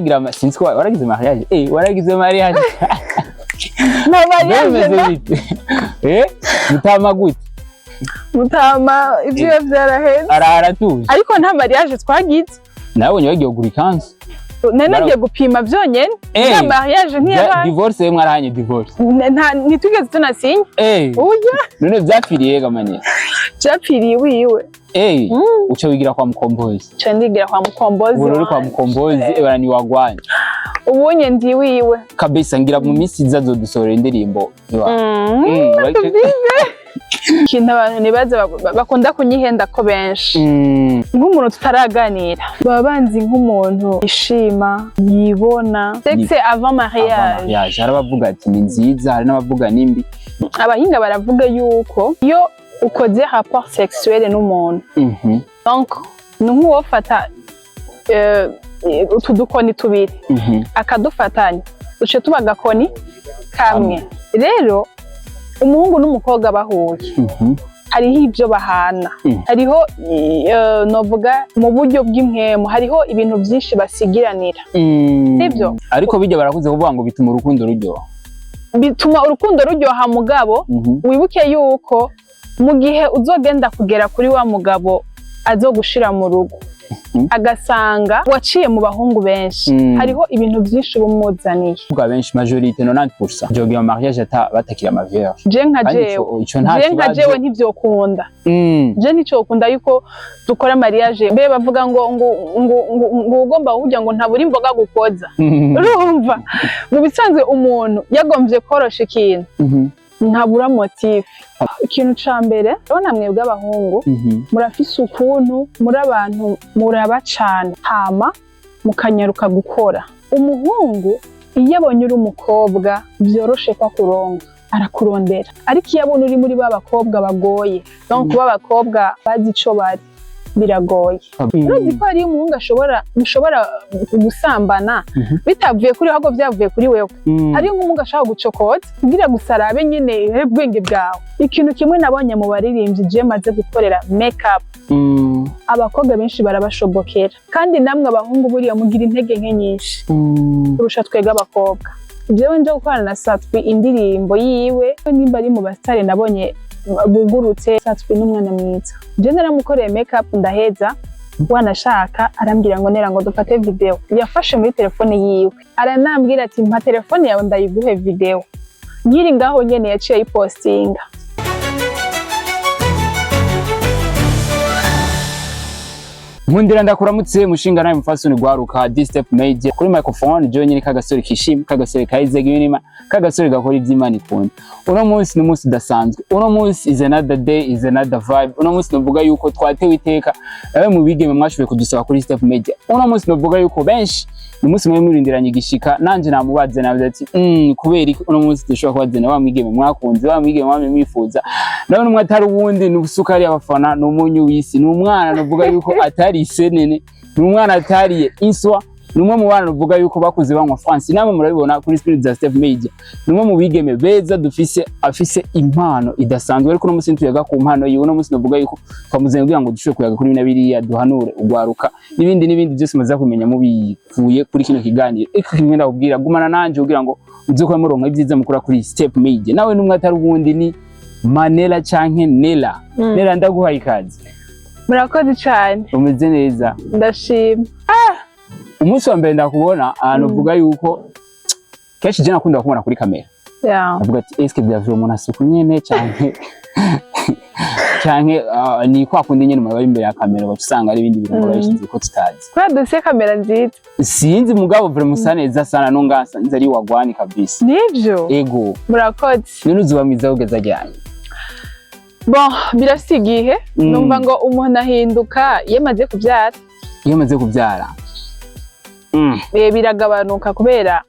Gira sinzi ko waragize mariage, waragize mariage? Nta mariage. Bimeze Na bite? Mutama gute? Mutama ibyiwe byaraheze. Aratuje. Ariko nta mariage twagize. Nabonye bagiye kugura ikanzu. Nari nagiye gupima byonyene. Nta mariage ntiyabaye. Divorce ye, mwarahanye divorce? Ntitwigeze tunasinya. Oya. None vyapfiriye gamanye? Vyapfiriye iwiwe. Uca wigira kwa Mukombozi? Nca ndigira kwa Mukombozi. Ubu uri kwa wanje. Mukombozi, ebana ni wagwanye. Ubunye ndi iwiwe. Kabisa, ngira mu minsi iza azodusohorera indirimbo iwawe. Ikintu abantu nibaza, bakunda kunyihenda ko benshi, nk'umuntu tutaraganira, baba banzi nk'umuntu ishima, yibona, sexe avant mariage. Mariage, hari abavuga ati ni nziza, hari n'abavuga nimbi. Abahinga baravuga yuko iyo ukoze rapport sexuel n'umuntu, donc ni nk'uwofata utu dukoni tubiri akadufatanya, duce tuba agakoni kamwe. Rero umuhungu n'umukobwa bahuye, hariho ibyo bahana. Hariho novuga mu buryo bw'impwemu, hariho ibintu byinshi basigiranira. Sibyo? Ariko bijya barakuze kuvuga ngo bituma urukundo ruryoha. Bituma urukundo ruryoha, mugabo wibuke yuko mu gihe uzogenda kugera kuri wa mugabo azogushira mu rugo, agasanga waciye mu bahungu benshi, hariho ibintu byinshi uba umuzaniye. Kuvuga benshi, majorité 90% jogira mariage ata batakira ama vierge. Je nka Kandi jewe, ico nta je nka kibazo. jewe ntivyokunda. Je nticokunda yuko dukora mariage. Mbe bavuga ngo ugomba kugira ngo ntabura imboga gukoza. Urumva, mu bisanzwe umuntu yagombye korosha ikintu, ntabura motif. Ikintu ca mbere, urabona mwebwe abahungu murafise ukuntu muri abantu muraba cane, hama mukanyaruka gukora. Umuhungu iyo abonye uri umukobwa vyoroshe ko akuronka, arakurondera. Ariko iyo abona uri muri ba bakobwa bagoye, donc ba bakobwa bazi ico bari, biragoye. Urazi ko hariyo umuhungu ashobora, mushobora gusambana bitavuye kuri we, ahubwo vyavuye kuri wewe. Hariyo nk'umuhungu ashaka gucokoza kugira gusa arabe nyene ubwenge bwawe. Ikintu kimwe nabonye mu baririmbyi je maze gukorera make up, abakobwa benshi barabashobokera. Kandi namwe abahungu buriya mugira intege nke nyinshi kurusha twebwe abakobwa. Jewe nje gukorana na Satwi indirimbo yiwe, nimba ari mu basitari nabonye bugurutse, Satwi n'umwana mwiza. Je naramukoreye make up ndaheza, wanashaka arambwira ngo nera ngo dufate video. Yafashe muri telefone yiwe, aranambwira ati: "Mpa telefone yawe ndayiguhe video." Nkiri ngaho nyene yaciye ayipostinga. Nkundira ndakuramutse mushinga nawe mufasoni gwaruka D-Step Media. Kuri microphone jewe nyine kagasore kishima, kagasore kahize gimima, kagasore gakora ivy'Imana ikunda. Uno munsi ni umunsi udasanzwe. Uno munsi is another day, is another vibe. Uno munsi novuga yuko twatewe iteka nawe mu bigeme mwashoboye kudusaba kuri Step Media. Uno munsi novuga yuko benshi ni umunsi mwe murindiranye igishika. Nanje namubaze, navuze ati kubera iki uno munsi dushobora kubazana wa mwigeme mwakunze, wa mwigeme mwamye mwifuza? Nawe numwe atari uwundi, ni usukari y'abafana, ni umunyu w'isi, ni umwana novuga yuko atari isenene, ni umwana atariye inswa, ni umwe mu bana novuga yuko bakuze banywa France. Namwe murabibona kuri screen za Step Media. Ni umwe mu bigeme beza dufise, afise impano idasanzwe. Ariko uno munsi tuyaga ku mpano yiwe. Uno munsi novuga yuko twamuzanye kugira ngo dushobore kuyaga kuri bina biriya, duhanure ugwaruka n'ibindi n'ibindi byose muza kumenya mubikuye kuri kino kiganiro. Ariko kimwe ndakubwira, gumana nanje kugira ngo uze kuba muronka ibyiza mukura kuri Step Media. Nawe numwe atari uwundi, ni Manela canke Nela. Nela, ndaguhaye ikaze. Murakoze cyane. Umeze neza? Ndashima. Umunsi wa mbere ndakubona ahantu, uvuga yuko kenshi je nakunda kubona kuri kamera, avuga ati: "Eske byavuye umuntu asuku nyene canke ni kwa kundi nyene umuntu aba imbere ya kamera, ugaca usanga ari ibindi bintu babishize ko tutazi?" Kubera dufise kamera nziza. Sinzi, mugabo vraiment musa neza sana, no ngasa nzi ari wagwani kabisa. Nivyo. Ego. Murakoze. None uzoba mwiza kugeza ryari? Bon, birafise igihe. Numva ngo umuntu ahinduka iyo amaze kubyara. Iyo amaze kubyara. Biragabanuka kubera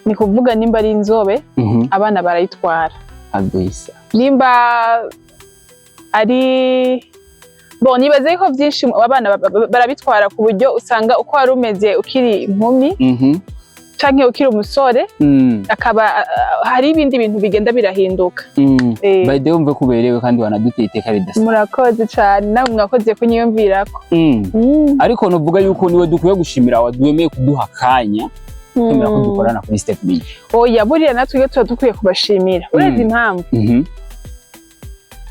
ni kuvuga nimba ari inzobe, abana barayitwara. Kabisa. Nimba ari bon, nibaze ko byinshi abana barabitwara, ku buryo usanga uko wari umeze ukiri inkumi Canke ukiri umusore, akaba hari ibindi bintu bigenda birahinduka. By the way, umve ko uberewe kandi wanaduteye iteka ridasanzwe. Murakoze cane, nawe mwakoze kunyiyumvirako. Ariko novuga yuko niwe dukwiye gushimira wemeye kuduha akanya, kwemera ko dukorana kuri Step Media. Oya, buriya natwe iyo tuba dukwiye kubashimira, urazi impamvu?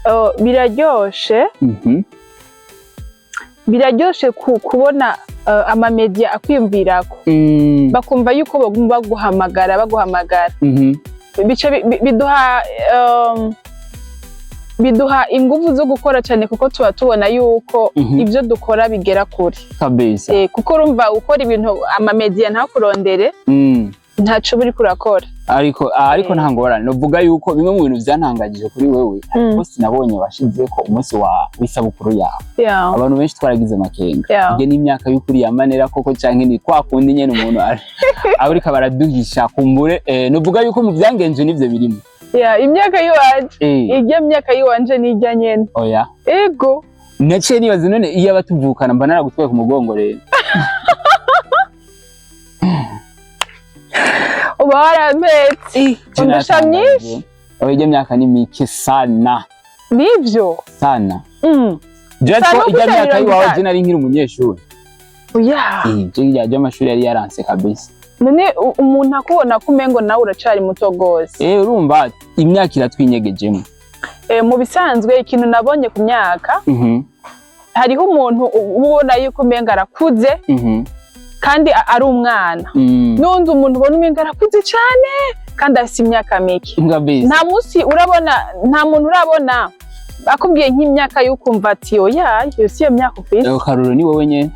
Oh, biraryoshe. Biraryoshe kubona amamedia akwiyumvirako, bakumva yuko baguma baguhamagara, baguhamagara. Bice biduha ingufu zo gukora cyane, kuko tuba tubona yuko ibyo dukora bigera kure. Kuko urumva, gukora ibintu amamedia ntakurondere, ntaco uba uriko urakora. Ariko nta ngorane, novuga yuko bimwe mu bintu vyantangagije kuri wewe, umunsi nabonye washize ko umunsi wa w'isabukuru yawe, abantu benshi twaragize amakenga. Ibyo ni imyaka y'ukuri yamanera koko, canke ni kwa kundi nyene umuntu aba ariko baraduhisha kumbure? Novuga yuko mu vyangenje nivyo birimo. Yeah, imyaka yiwanje, ijya myaka yiwanje nijya nyene. Oya. Ego. Naciye nibaza, none iyo aba tuvukana mba naragutwaye ku mugongo rero? Uba warampetse, undusha myinshi. Oya, ijya myaka ni mike sana. Nivyo. Sana. Jewe Sana ko ijya ufite myaka 50. y'iwawe, je nari nkiri umunyeshuri. Oya. Je rya ry'amashuri yari yaranse kabisa. None umuntu akubona ko umengo nawe uracari muto gose. Urumva imyaka iratwinyegejemo. Mu bisanzwe, ikintu nabonye ku myaka, hariho umuntu uba ubona yuko umenga arakuze kandi ari umwana, n'undi umuntu ubona umenga arakuze cane kandi afise imyaka mike. Nta munsi urabona, nta muntu urabona akubwiye nk'imyaka y'ukumva ati: "Oya, iyo si yo myaka ufise." Karuro ni wowe nyene.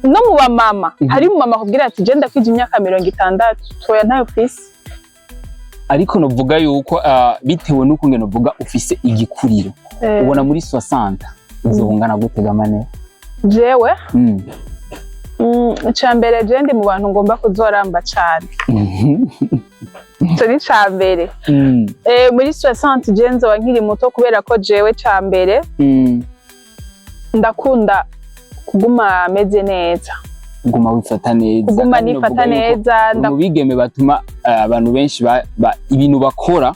No mu bamama, hari umumama akubwira ati: "Je ndakwije imyaka 60." Toya, ntayo ufise. Ariko novuga yuko bitewe n'ukungene novuga ufise igikuriro, ubona muri 60 uzohungana gute gamane? Jewe, ica mbere, je ndi mu bantu ngomba kuzoramba cane. Ico ni ica mbere. Muri 60 je nzoba nkiri muto, kubera ko jewe ca mbere ndakunda kuguma meze neza. Kuguma wifata neza. Kuguma Kandi nifata novuga yuko neza. uri mu bigeme batuma abantu benshi ibintu bakora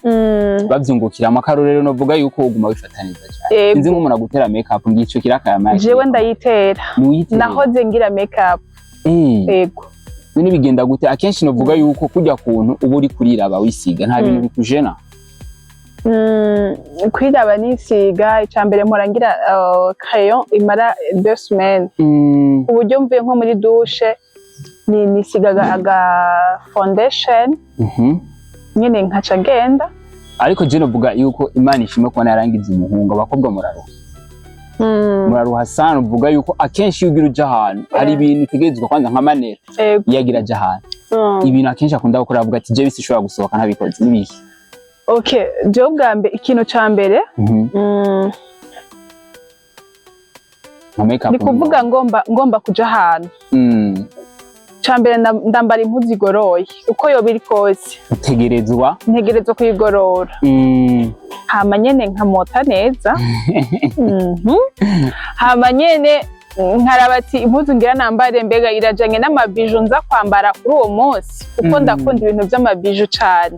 bavyungukiramo. Akarorero, novuga yuko uguma wifata neza cyane. Sinzi nk'umuntu agutera make up, ngico kirakayamaye. Jewe ndayitera. Niwitera? Nahoze ngira make up. Yego. None bigenda gute? Akenshi novuga yuko kurya kuntu uba uri kuriraba wisiga, nta bintu bikujena? Kwiraba nisiga, ica mbere mpora ngira crayon imara 2 semaines, ku buryo mvuye nko muri douche ni nisigaga aga foundation nyene nkaca ngenda. Ariko je novuga yuko Imana ishimwe kubona yarangiza umuhungu. Abakobwa muraruha. Muraruha sana. Uvuga yuko akenshi iyo ugira uja ahantu hari ibintu utegerezwa kwanza, nka manera iyo agira aja ahantu, ibintu akenshi akunda gukora, avuga ati: "Jewe sinshobora gusohoka ntabikoze," n'ibihe? Okay, jewe bwa mbere, ikintu ca mbere, Nka make up. Ni kuvuga ngomba kuja ahantu, ca mbere ndambara impuzu igoroye uko yoba iri kose. Utegerezwa. Ntegerezwa kuyigorora. Hama nyene nkamota neza. Hama nyene nkaraba ati impuzu ngira nambare, mbega irajanye n'amabiju nza kwambara kuri uwo munsi? Kuko ndakunda ibintu vy'amabiju cane.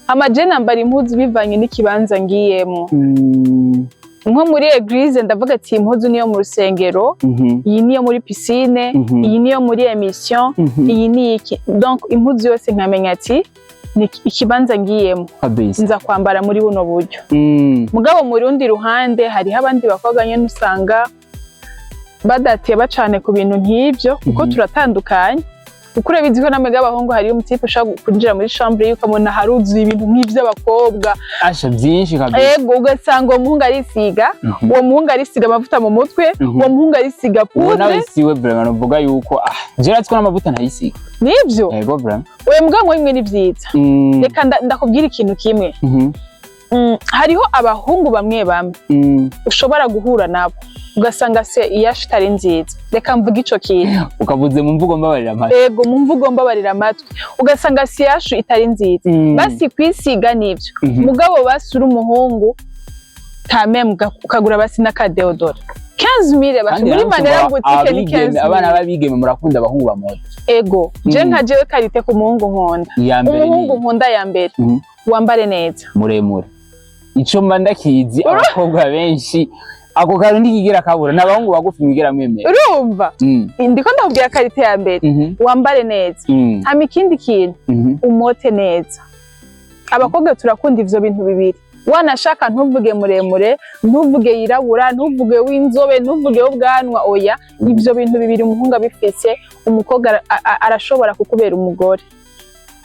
Hama je nambara impuzu bivanye n'ikibanza ngiyemwo. Nko muri église, ndavuga ati impuzu niyo mu rusengero, iyi niyo muri piscine, iyi niyo muri émission, iyi ni iki. Donc impuzu yose nkamenya ati ni ikibanza ngiyemo nza kwambara muri buno buryo. Mugabo mu rundi ruhande, hariho abandi bakobwa nyene usanga badateba cane ku bintu nk'ivyo, kuko turatandukanye. Kuko urabizi ko namwe b'abahungu hariyo umutipe ushobora kwinjira muri chambre ye ukabona haruzuye ibintu nk'ivy'abakobwa. Asha, byinshi kabisa. Ego, ugasanga uwo muhungu arisiga, uwo muhungu arisiga amavuta mu mutwe, uwo muhungu arisiga Uwo nawe poudre. siwe vraiment. Novuga yuko je natwe n'amavuta ntayisiga. Nivyo. Yego, vraiment. Oya, mugabo bimwe ni vyiza. Reka ndakubwira ikintu kimwe. Hariho abahungu bamwe bamwe ushobora guhura nabo ugasanga se iyasha itari nziza. Reka mvuge ico kintu. Ukavuze mu mvugo mbabarira amatwi. Ego, mu mvugo mbabarira amatwi, ugasanga siyashu itari nziza. Basi kwisiga nivyo, mugabo basi uri umuhungu kameme ukagura basi n'akadeodora. 15 000 basha Kandi muri nawe Manera ngo boutique ni abigeme, abana 15 000. B'abigeme murakunda abahungu bamota. Ego, je nka jewe, qualité ku muhungu nkunda, Iya mbere ni umuhungu nkunda ya mbere, wambare neza. Muremure, ico mba ndakizi, abakobwa benshi ako kantu ntikigira kabura, n'abahungu bagufi mwigera mwemera. Urumva, ndiko ndakubwira qualité ya mbere, wambare neza. Hama ikindi kintu, umote neza. Abakobwa turakunda ivyo bintu bibiri. Wanashaka ntuvuge muremure, ntuvuge yirabura, ntuvuge w'inzobe, ntuvuge w'ubwanwa, oya. Ivyo bintu bibiri umuhungu abifise, umukobwa arashobora kukubera umugore.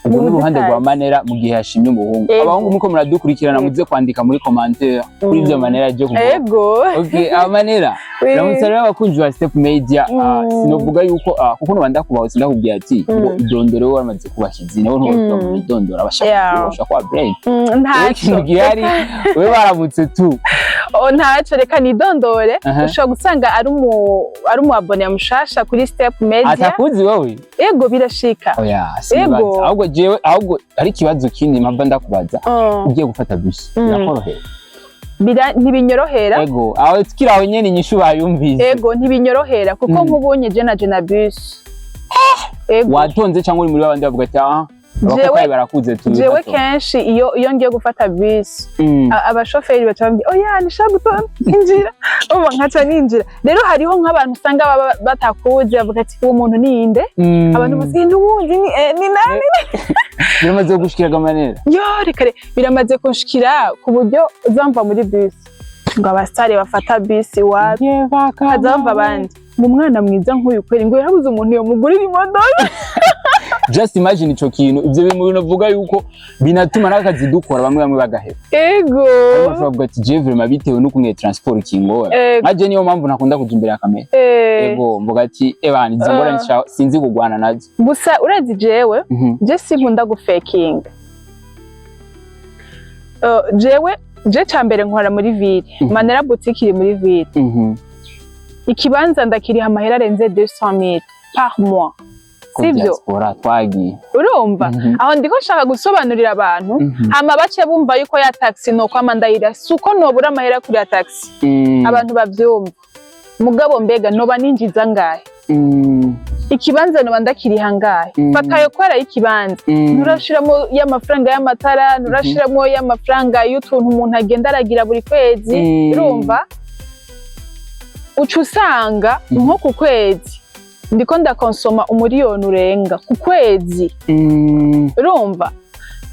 Ubwo Mu n'uruhande rwa butazi. Manera mu gihe yashimye umuhungu. Ego. Abahungu muko muradukurikirana, muze kwandika muri commentaire kuri ivyo Manera aje kuvuga. Ego. Okay, Manera, ramutse rero abakunzi ba Step Media. Sinovuga yuko kuko nuba ndakubaho sindakubwira ati ngo idondoro, wowe waramaze kubaka izina, wowe ntuba mu idondoro abashaka kubasha kwa brain. Wowe Ntaco. ikintu gihari, wowe baramutse tu. Oh, ntaco, reka nidondore. Aha. Ushobora gusanga ari umu abonné mushasha kuri Step Media. Atakuzi wowe? Ego, birashika. Oya, sinibaza. Ego. Ahubwo jewe, ahubwo hari ikibazo kindi mpava ndakubaza. Ugiye gufata bus, birakorohera? Ntibinyorohera. Ego, aho tukiri aho nyene inyishu bayumvise. Ego, ntibinyorohera kuko nk'ubunye je naje na bus. Ego. Watonze cyangwa uri muri babandi bavuga ati ah, abakobwa barakuze tu? Jewe kenshi iyo ngiye gufata bus, abashoferi baca bambwira: "Oya, nishaka gutonda, injira." Ubu nkaca ninjira. Rero hariho nk'abantu usanga baba batakuzi, bavuga ati: "Uwo muntu ni inde?" Abantu bose ntuwuzi ni nani? Biramaze gushikira, Manera? Yo, reka biramaze kunshikira ku buryo uzamva muri bus ngo abasitari bafata bus iwacu, haza bava abandi ngo umwana mwiza nk'uyu kweri ngo yarabuze umuntu yomugurira imodoka. Just imagine ico kintu. Ivyo bintu binavuga yuko binatuma n'akazi dukora bamwe bamwe bagaheba. Ego. Harimo bavuga ati: "Je vraiment, bitewe n'ukuntu transport kingora." Nkaje niyo mpamvu ntakunda kuja imbere ya kamera. Ego, mvuga ati: "Ebana, izo ngorane sinzi kugwana nazo." Gusa urazi jewe, je sinkunda gufekinga. Jewe je cambere nkora muri ville. Manera boutique iri muri ville. Ikibanza ndakiriha amahera arenze 200 000 par mois. Ko Sivyo? Diaspora twagiye. Urumva, aho ndiko nshaka gusobanurira abantu, hama bace bumva yuko ya taxi nokwama ndayira, si uko nobura amahera kuri ya taxi. Abantu bavyumva. Mugabo mbega noba ninjiza ngahe? Ikibanza noba ndakiriha ngahe? Fata ayo kwara y'ikibanza, nturashiramo y'amafaranga y'amatara, nturashiramo y'amafaranga y'utuntu umuntu agenda aragira buri kwezi. Urumva, uca usanga nko ku kwezi ndiko ndakonsoma 1 miliyoni urenga ku kwezi. Urumva,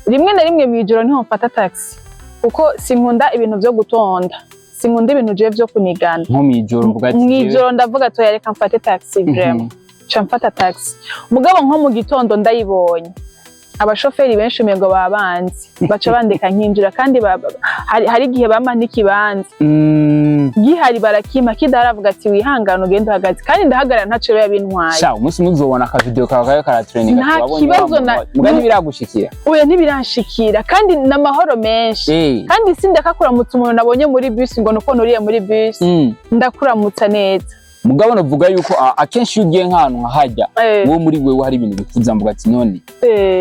rimwe na rimwe mw'ijoro niho mfata taxi, kuko sinkunda ibintu vyo gutonda, sinkunda ibintu jewe vyo kunigana. Nko mw'ijoro mvuga ati Mw'ijoro ndavuga toya, reka mfate taxi vraiment. Ca mfata taxi. Mugabo nko mu gitondo ndayibonye, abashoferi benshi umengo baba banzi, baca bandeka nkinjira, kandi hari igihe bampa n'ikibanza. Gihari barakimpa, kidahari avuga ati: "Wihangane, ugende uhagaze." Kandi ndahagarara, ntaco biba bintwaye. Sha, umunsi umwe uzobona akavideo kawe kayo karatrendinga. Nta kibazo muga ntibiragushikira. Oya, ntibiranshikira, kandi n'amahoro menshi. Kandi sindakakuramutsa umuntu nabonye muri bus ngo nuko nuriye muri bus. Ndakuramutsa neza. Mugabo navuga yuko akenshi iyo ugiye nk'ahantu nkahajya, wowe muri wewe hari ibintu bikuza, mvuga ati: "None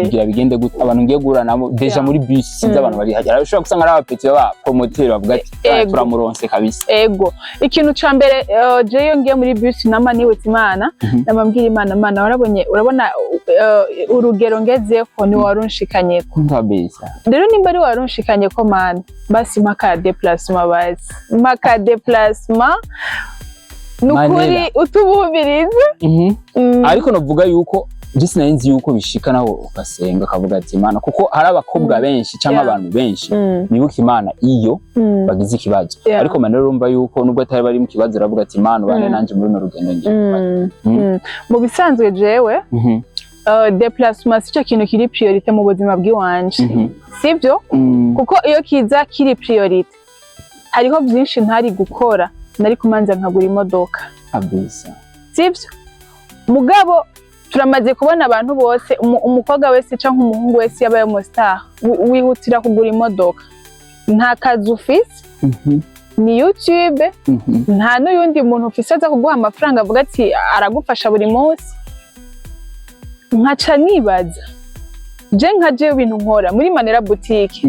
kugira bigende gute, abantu ngiye guhura nabo déjà muri bus, sinzi abantu bari hajya." Ushobora gusanga ari abapeti baba promoteur bavuga ati: "Ah, turamuronse kabisa." Ego, ikintu ca mbere, jewe iyo ngiye muri bus nama nibutse Imana. Namabwira Imana: "Mana, warabonye, urabona urugero ngezeko, ni warunshikanyeko." Kabisa. Rero nimba ari warunshikanyeko, Mana, basi mpa déplacement, basi mpa déplacement, nukuri. Manera. Utubumirize. Ariko navuga yuko je sinari nzi yuko bishika naho ugasenga ukavuga ati: "Imana," kuko hari abakobwa benshi cyangwa abantu benshi bibuka Imana iyo bagize ikibazo. Ariko Manera, urumva yuko nubwo atari bari mu kibazo, aravuga ati: "Imana, ubane nanje muri runo rugendo ngiye gufata." Mu bisanzwe jewe, déplacement sico kintu kiri priorité mu buzima bw'iwanje. Sivyo? Kuko iyo kiza kiri priorité, hariho byinshi ntari gukora, nari kumanza nkagura imodoka. Kabisa. Sivyo? Mugabo turamaze kubona abantu bose, umukobwa wese canke umuhungu wese yabaye umustar, wihutira kugura imodoka. Nta kazi ufise, ni YouTube, nta n'uyundi muntu ufise aza kuguha amafaranga avuga ati aragufasha buri munsi. Nkaca nibaza Je nka je, ibintu nkora muri Manera Boutique,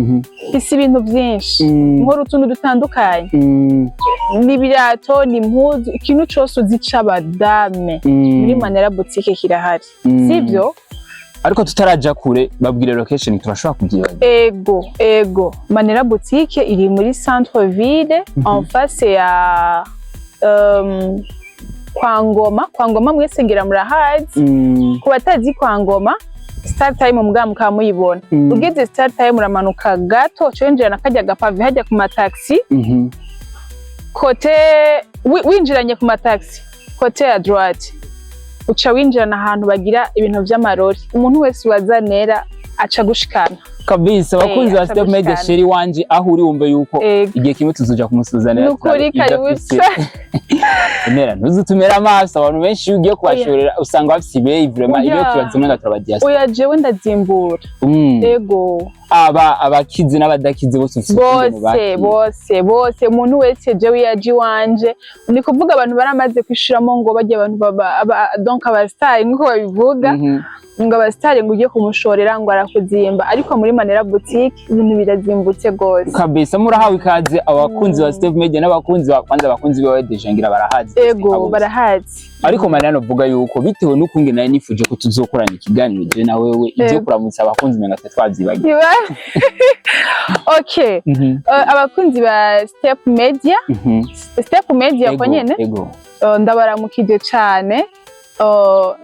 isi ibintu byinshi, nkora utuntu dutandukanye, ni ibirato, ni impuzu, ikintu cose uzi c'abadame muri Manera Boutique kirahari, sibyo? Ariko tutaraja kure, babwire location, turashobora kubyibaza. Ego, Manera Boutique iri muri centre ville, en face ya kwa Ngoma. Kwa Ngoma mwese ngira murahazi. Ku batazi kwa Ngoma, Star Time mugabo mukaba muyibona. Ugeze Star Time, uramanuka gato, uca na karya ga pavé hajya ku mataxi, côté winjiranye ku mataxi, côté ya droite, uca winjirana ahantu bagira ibintu vy'amarori. Umuntu wese wazanera aca gushikana. Kabisa, abakunzi ba aca Step Media, gushikana. Chéri wanje, aho uri wumve yuko igihe kimwe tuzoja kumusuzanira. Nukuri, karibu. Emera, ntuzutumere amaso. Abantu benshi iyo ugiye kubashorera usanga bafise ibeyi vraiment. Oya. Ibyo tubazi nga turabadiaspora. Oya, jewe ndazimbura. Ego. Aba abakize n'abadakize bose ufise ukungene Bose. ubakira. Bose bose, umuntu wese jewe iyo aje iwanje, ni kuvuga abantu baramaze kwishiramo ngo bajya abantu baba donc abasitari nkuko babivuga, ngo abasitari ngo ugiye kumushorera ngo arakuzimba, ariko muri Manera Boutique ibintu birazimbutse gose. Kabisa, murahawe ikaze abakunzi ba Step Media n'abakunzi ba kwanza, abakunzi bawe déjà ngira barahazi. Ego, barahazi. Ariko Mariano, vuga yuko bitewe n'ukungene nari nifuje ko tuzokorana ikiganiro je na wewe, ibyo kuramutsa abakunzi menga twe twavyibagiye. Okay. Abakunzi ba Step Media, Step Media ko nyene, Ego. Ndabaramukije cane.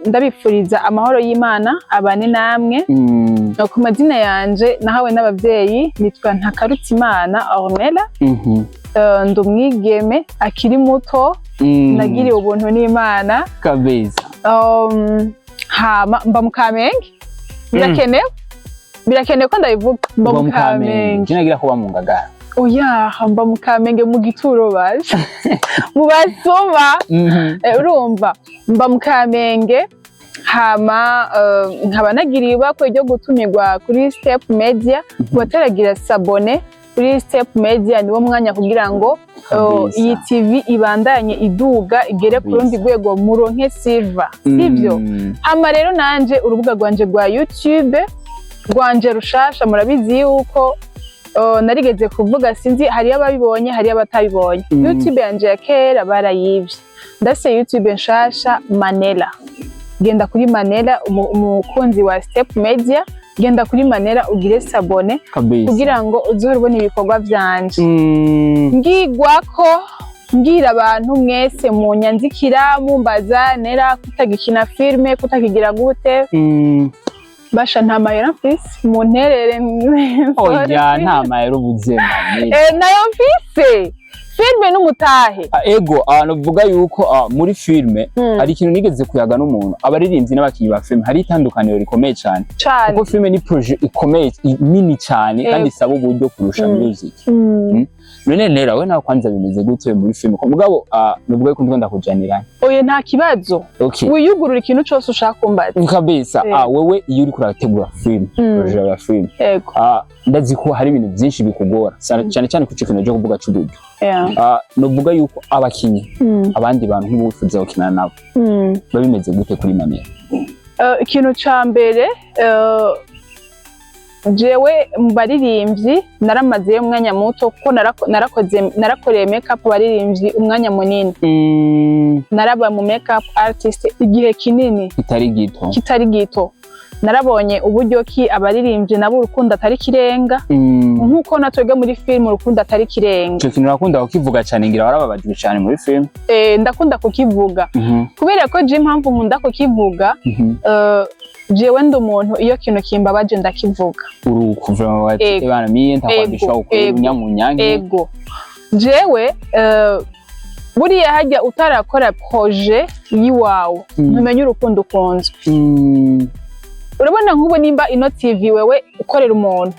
Ndabifuriza amahoro y'Imana abane namwe. Ku mazina yanje nahawe n'abavyeyi nitwa Ntakarutimana Ornella. Ndi umwigeme akiri muto, nagiriwe ubuntu n'Imana. Hama mba mu Kamenge. Birakenewe, birakenewe ko ndabivuga, mba Uba mu mu Kamenge? Kamenge. Je nagira kuba mu Ngagara. Oya, mba mu Kamenge, mu gituro baje mu basoma. Urumva, mba mu Kamenge, hama nkaba nagiriye ibakwe ryo gutumirwa kuri Step Media. Ku bataragira s'abonner kuri Step Media, niwo mwanya kugira ngo iyi TV ibandanye iduga, igere ku rundi rwego, muronke silver, sivyo? Hama rero nanje urubuga rwanje rwa YouTube rwanje rushasha, murabizi yuko narigeze kuvuga, sinzi, hariyo ababibonye, hariyo abatabibonye. YouTube yanje ya kera barayivye, ndase YouTube nshasha Manela. Genda kuri Manela, umukunzi wa Step Media, genda kuri Manela ugire s'abonner kugira ngo uzohore ubona ibikorwa vyanje. Ngigwako mbwira abantu mwese munyanzikira mumbaza nera kutagikina filme, kutakigira gute, basha nta mayera mfise, munterere. Oya, nta mahera ubuze, mami. Nayo mfise, filme n'umutahe. Ah, ego, novuga yuko muri filme hari ikintu nigeze kuyaga n'umuntu: abaririmbyi n'abakinyi ba filme hari itandukaniro rikomeye cyane, Cane. kuko filme ni projet ikomeye, nini cyane, kandi isaba uburyo kurusha music. None nera, we nawe kwanza bimeze gute muri filme? Ko mugabo novuga yuko ndiko ndakujanira. Oya, nta kibazo. Wiyugurura ikintu cose ushaka kumbaza. Kabisa. Wewe iyo uriko urategura filme, projet ya filme, ndazi ko hari ibintu byinshi bikugora cyane cyane ku kintu cyo kuvuga c'uburyo. Novuga yuko abakinyi, abandi bantu nk'ubu wifuza gukinana nabo, biba bimeze gute kuri Manera? Ikintu ca mbere, jewe mu baririmbyi naramazeyo umwanya muto, kuko narakoze, narakoreye make up abaririmbyi umwanya munini. Naraba mu make up artist igihe kinini, kitari gito. Kitari gito. Narabonye uburyo ki abaririmbyi nabo urukundo atari kirenga, nk'uko natwebwe muri filime urukundo atari kirenga. Ico kintu urakunda kukivuga cyane, ngira warababajwe cyane muri filime. Ndakunda kukivuga kubera ko je impamvu nkunda kukivuga, jewe ndi umuntu iyo kintu kimbabaje ndakivuga. Uruko vraiment bati "Ebana miye ntakwandisha ukuri unyamunyange." Ego, jewe buriya hajya utarakora projet yiwawe, ntumenye urukundo ukunzwe. Urabona nk'ubu nimba ino TV wewe ukorera umuntu,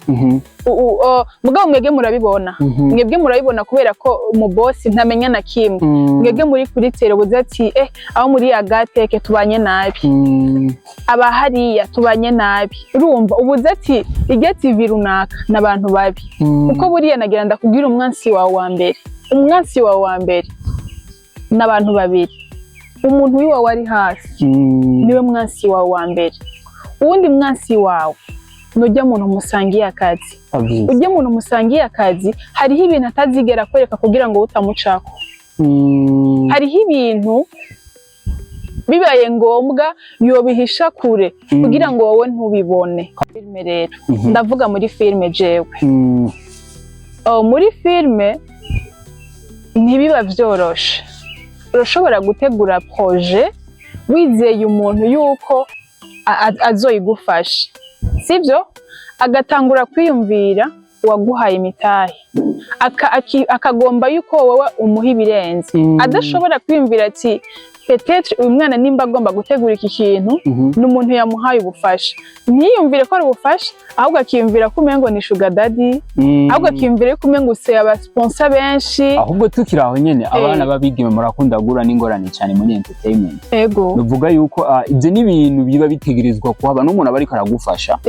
mugabo mwebwe murabibona, mwebwe murabibona kubera ko umubosi ntamenya na kimwe. Mwebwe muri kuri télé buze ati aho muri agateke tubanye nabi, aba hariya tubanye nabi. Urumva ubuze ati irya TV runaka n'abantu babi, kuko buriya nagira ndakubwira, umwansi wawe wa mbere, umwansi wawe wa mbere n'abantu babiri: umuntu w'iwawe ari hasi, niwe mwansi wawe wa mbere. Uwundi mwansi wawe Nujya muntu musangiye akazi. Kabisa. Ujya muntu musangiye akazi, hariho ibintu atazigera akwereka kugira ngo utamucako. Hariho ibintu bibaye ngombwa yobihisha kure kugira ngo wowe ntubibone. Filime rero, ndavuga muri filime jewe. Oh, muri filime ntibiba vyoroshe. Urashobora gutegura projet wizeye umuntu yuko azoyigufasha, sivyo? Agatangura kwiyumvira uwaguhaye imitahe, akagomba yuko wowe umuha ibirenze, adashobora kwiyumvira ati peut-être uyu mwana nimba agomba gutegura iki kintu, ni umuntu yamuhaye ubufasha. Ntiyiyumvire ko ari ubufasha, ahubwo akiyumvira ko umengo ni sugar daddy, ahubwo akiyumvira ko umengo useye aba sponsor benshi. Ahubwo tukiri aho nyene, abana b'abigeme murakunda guhura n'ingorane cyane muri entertainment. Ego. Bivuga yuko ibyo ni ibintu biba bitegerezwa kuhaba, n'umuntu aba ariko aragufasha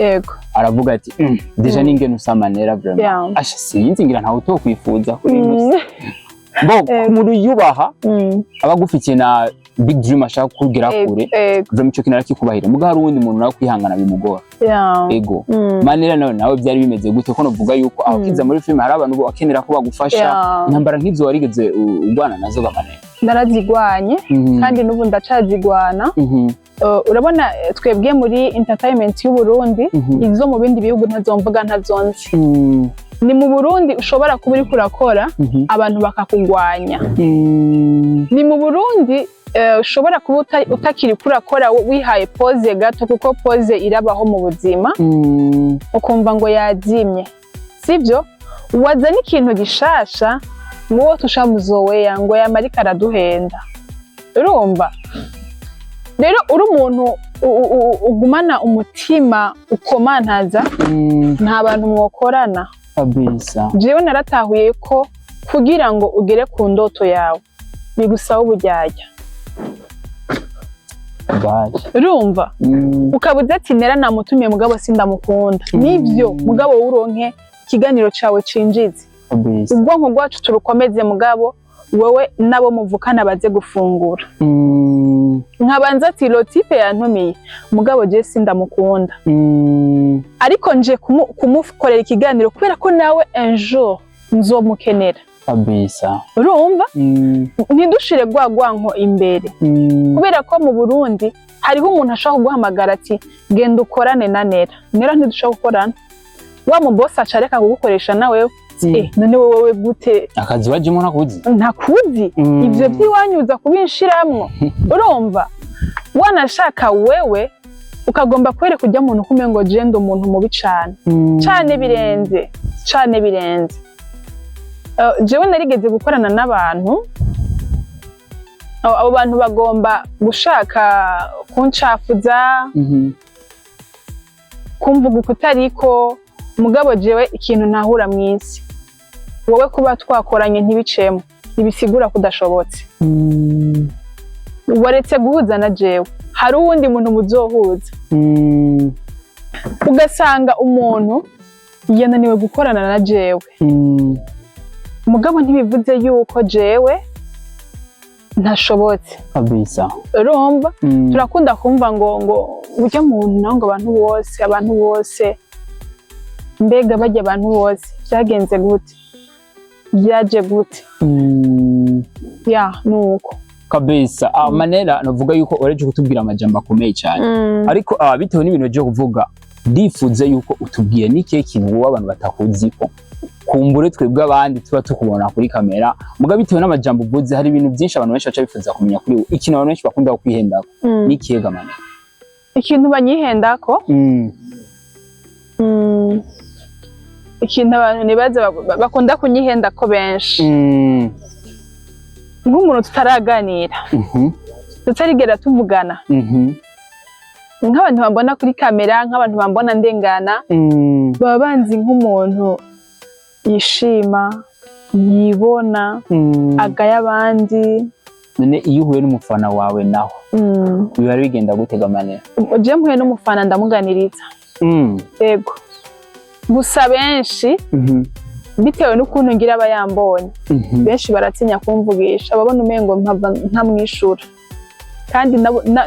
aravuga ati déjà n'ingene usamanera vraiment, asha sinzi, ngira ntawe utokwifuza kuri ino si." Bo Ego. ku muntu yubaha, aba agufitiye na big dream, ashaka kugera kure, vraiment ico kintu arakikubahira. Muga hari uwundi muntu nawe kwihangana bimugora. Ego. Manera nawe byari bimeze gute? Ko novuga yuko aho kiza muri filime hari abantu bakenera ko bagufasha, intambara nk'izo warigeze urwana nazo bamanera? Narazigwanye, kandi n'ubu ndacazigwana. Urabona twebwe muri entertainment y'u Burundi, izo mu bindi bihugu ntazomvuga, ntazonzi, ni mu Burundi ushobora kuba uriko urakora, abantu bakakugwanya. Ni mu Burundi ushobora kuba utakiri kurakora, wihaye pause gato, kuko pause irabaho mu buzima, ukumva ngo yazimye, sibyo? Wazana ikintu gishasha ngo tushamuzoweya, ngo yamarika araduhenda. Urumva rero uri umuntu ugumana umutima ukomantaza, nta bantu mwokorana. Kabisa. Jewe naratahuye ko kugira ngo ugere ku ndoto yawe bigusaba uburyarya. Bye. Urumva, ukaba uzi ati nera namutumiye, mugabo sindamukunda. Nivyo, mugabo wuronke ikiganiro cawe cinjize. Kabisa. Ubwonko bwacu turukomeze, mugabo wewe nabo muvukana baze gufungura. Nkabanza ati le type yantumiye, mugabo je sindamukunda, ariko nje kumukorera ikiganiro kubera ko nawe un jour nzomukenera. Kabisa. Urumva, ntidushire rwa rwanko imbere, kubera ko mu Burundi hariho umuntu ashobora kuguhamagara ati genda ukorane na Nera. Nera ntidushobora gukorana, wa mu boss aca areka kugukoresha nawe. None wowe gute? Akazi wajemo ntakuzi. Ntakuzi. Ivyo by'iwanyu uza kubinshiramwo. Urumva wanashaka wewe ukagomba kwereka ujya muntu kumwe ngo je ndi umuntu mubi cane, cane birenze, cane birenze. Jewe narigeze gukorana n'abantu, abo bantu bagomba gushaka kuncafuza, kumvuga ukutariko. Mugabo jewe ikintu ntahura mw'isi, wowe kuba twakoranye ntibicemo ntibisigura ko udashobotse. Waretse guhuza na jewe, hari uwundi muntu muzohuza. Ugasanga umuntu yananiwe gukorana na jewe, mugabo ntibivuze yuko jewe ntashobotse. Kabisa. Urumva, turakunda kumva ngo ujya muntu nawe ngo abantu bose, abantu bose. Mbega bajya abantu bose byagenze gute? Byaje gute? Ya, nuko. Kabisa. Manera, navuga yuko ureje kutubwira amajambo akomeye cyane, ariko bitewe n'ibintu byo kuvuga, ndifuza yuko utubwiye n'ikihe kintu wowe abantu batakuziko. Kumbure twebwe abandi tuba tukubona kuri kamera, muga bitewe n'amajambo uvuze, hari ibintu byinshi abantu benshi baca bifuza kumenya kuri wowe. Ikintu abantu benshi bakunda kwihendako n'ikihe ga Manera? Ikintu banyihendako, ikintu abantu nibaza bakunda kunyihendako benshi, nk'umuntu tutaraganira, tutarigera tuvugana, nk'abantu bambona kuri kamera, nk'abantu bambona ndengana, baba banzi nk'umuntu yishima, yibona, agaya abandi. None iyo uhuye n'umufana wawe naho biba bigenda gute ga Manera? Je mpuye n'umufana ndamuganiriza. Yego, gusa benshi, bitewe n'ukuntu ngira aba yambonye, benshi baratinya kumvugisha, ababona umengo mpava ntamwishura. Kandi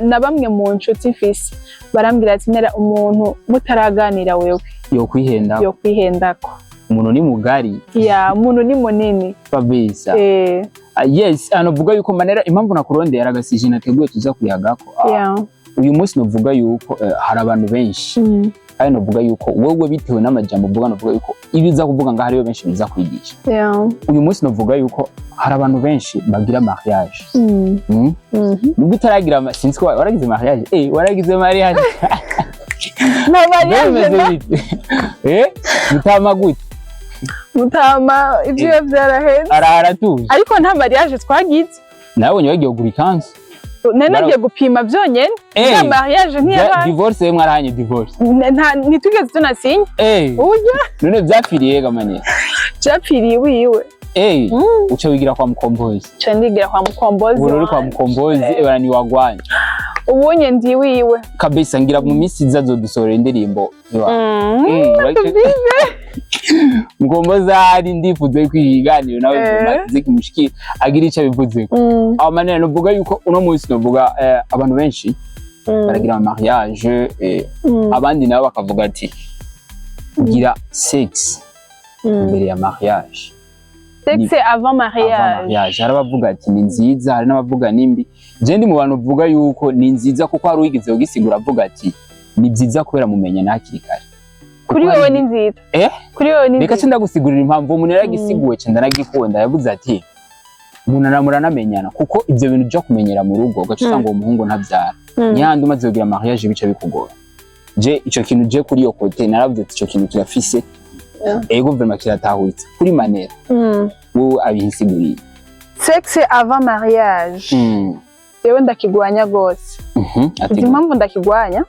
na bamwe mu nshuti mfise barambwira ati: "Nera, umuntu mutaraganira wewe yo kwihenda." Yo kwihendako. Umuntu ni mugari. Ya, umuntu ni munini. Kabisa. Ah, yes, anovuga yuko manera impamvu nakurondera agasije nateguye tuza kuyagako. Uyu munsi novuga yuko hari abantu benshi, kandi novuga yuko wowe bitewe n'amajambo uvuga, novuga yuko ibyo uza kuvuga ngaho hariyo benshi biza kwigisha. Uyu munsi novuga yuko hari abantu benshi bagira mariage. Nubwo utaragira sinzi ko waragize mariage, waragize mariage? Nta mariage. Bimeze Na bite? Mutama gute? Mutama ibyo byaraheze. Aratuje. Ariko nta mariage twagize. Nabonye wagiye kugura ikanzu. Nari nagiye gupima byonyene. Nta mariage ntiyabaye. Divorce ye, mwarahanye divorce? Ntitwigeze tunasinya. Uburyo None byapfiriye ga manera? Byapfiriye iwiwe. Uca wigira kwa Mukombozi? Nca ndigira kwa Mukombozi Ubu uri kwa wanje. Mukombozi, ebana ni wagwanye. Ubunye ndi iwiwe. Kabisa, ngira mu minsi iza azodusohorera indirimbo. Mukombozi ahari, ndifuza yuko ikiganiro nawe kize kimushikire, agira icyo abivuzeko. Aho manera novuga yuko uno munsi novuga abantu benshi baragira ama mariage, abandi nabo bakavuga ati gira sex imbere ya mariage. Sexe avant Avant mariage. mariage. Hari abavuga ati ni nziza, hari n'abavuga nimbi. Je ndi mu bantu bavuga yuko ni nziza, kuko hari uwigeze kugisigura avuga ati ni byiza kubera mumenyana hakiri kare. Kuri Kuko wewe hari ni nziza. Eh? Kuri wewe ni Reka nziza. ce ndagusigurira impamvu umuntu yaragisiguye, ce ndanagikunda. Yavuze ati umuntu muranamenyana, kuko ibyo bintu uja kumenyera mu rugo ugaca usanga uwo muhungu ntabyara, nihandi umaze kugira mariage bica bikugora. Je ico kintu, je kuri iyo côté naravuze ati ico kintu kirafise ego, vraiment kiratahuritse kuri manera. Wowe abihisiguriye. Sexe avant mariage, jewe ndakigwanya gose. Uzi impamvu ndakigwanya?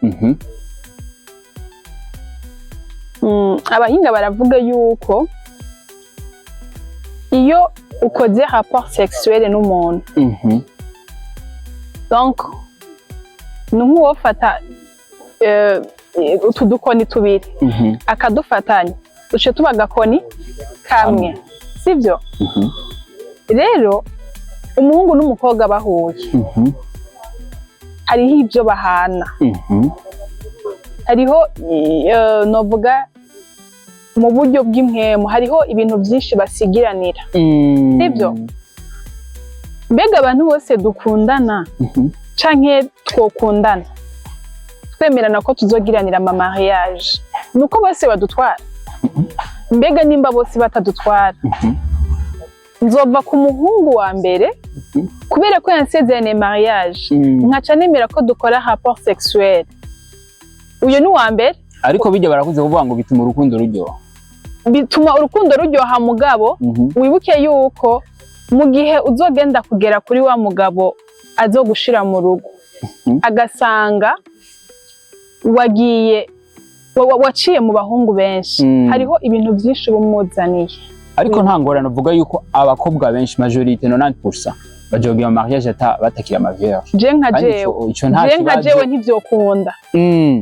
Abahinga baravuga yuko iyo ukoze rapport sexuel n'umuntu, donc ni nk'uwofata utu dukoni tubiri akadufatanya, duce tuba agakoni kamwe, sibyo? Rero umuhungu n'umukobwa bahuye, hariho ibyo bahana, hariho novuga mu buryo bw'impwemu, hariho ibintu byinshi basigiranira. Sibyo? Mbega abantu bose dukundana canke twokundana twemerana ko tuzogiranira ama mariage, nuko bose badutwara? Mbega nimba bose batadutwara, nzova ku muhungu wa mbere kubera ko yansezeraniye mariage, nkaca nemera ko dukora rapport sexuel? Uyo ni uwa mbere. Ariko bijya barakuze kuvuga ngo bituma urukundo ruryoha. Bituma urukundo ruryoha, mugabo wibuke yuko mu gihe uzogenda kugera kuri wa mugabo azogushira mu rugo, agasanga wagiye waciye mu bahungu benshi, hariho ibintu byinshi bumuzaniye. Ariko nta ngorane, uvuga yuko abakobwa benshi, majorité 90%, baja kugira mariage ata batakira ama vierge. Je nka Kandi jewe, ico nta je nka kibazo. jewe ntivyokunda.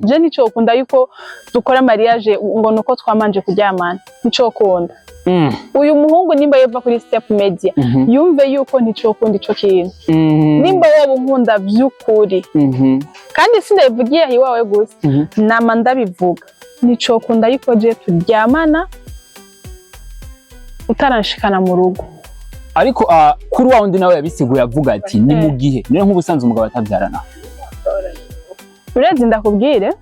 Je nticokunda yuko dukora mariage ngo nuko twamanje kuryamana, nticokunda. Uyu muhungu nimba yova kuri Step Media, yumve yuko nticokunda ico kintu. Nimba woba unkunda vy'ukuri, kandi sindabivugiye aho iwawe gusa, nama ndabivuga, nicokunda yuko je turyamana utaranshikana mu rugo. Ariko kuri wa wundi nawe yabisiguye avuga ati ni mu gihe niyo nk'ubusanzwe umugabo atabyarana. Urebye, ndakubwire,